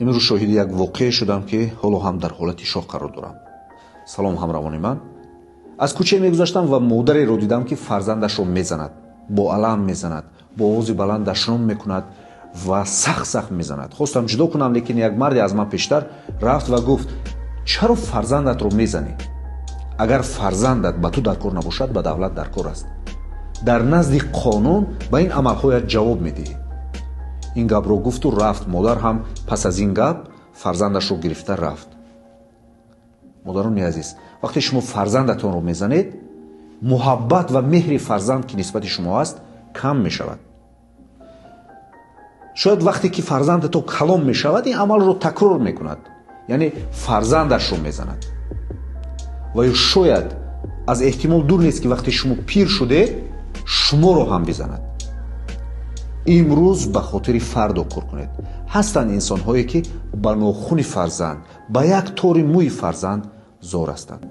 Имрӯз шоҳиди як воқеа шудам, ки ҳоло ҳам дар ҳолати шок қарор дорам. Салом, ҳамравони ман. Аз кӯча мегузаштам ва модареро дидам, ки фарзандашро мезанад, бо алам мезанад, бо овози баланд дашном мекунад ва сахт сахт мезанад. Хостам ҷудо кунам, лекин як марде аз ман пештар рафт ва гуфт: «Чаро фарзандатро мезанӣ? Агар фарзандат ба ту дар кор набошад, ба давлат дар кор аст. Дар назди қонун ба ин амалҳоят ҷавоб медиҳӣ». Ин гапро гуфту рафт. Модар ҳам пас аз ин гап фарзандашро гирифта рафт. Модарони азиз, вақте шумо фарзандатонро мезанед, муҳаббат ва меҳри фарзанд, ки нисбати шумо аст, кам мешавад. Шояд вақте ки фарзандатон калон мешавад, ин амалро такрор мекунад, яъне фарзандашро мезанад. Ва ё шояд аз эҳтимол дур нест, ки вақте шумо пир шудед, шуморо ҳам бизанад. Имрӯз ба хотири фардо кор кунед. Ҳастанд инсонҳое, ки ба нохуни фарзанд, ба як тори мӯи фарзанд зор ҳастанд.